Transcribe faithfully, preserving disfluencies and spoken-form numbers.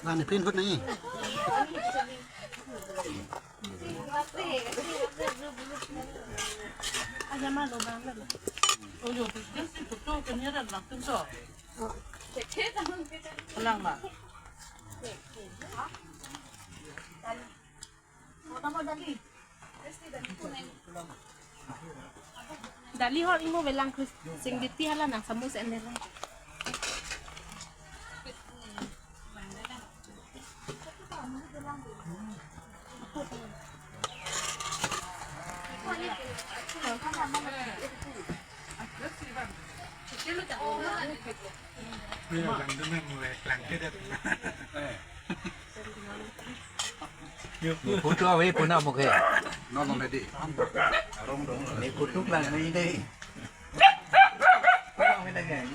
Lan ne print hut nai. Aja ma lo bang lo. Oh yo, this is photo kan ya ran langsung so. Lang ma. Dali hor imo velang Chris sing diti hala nang samus endelang. Ni photo ave puna mukhe. No, no, ready. Arong dong. Ni photo lang ni dei. Puna mukhe lagi.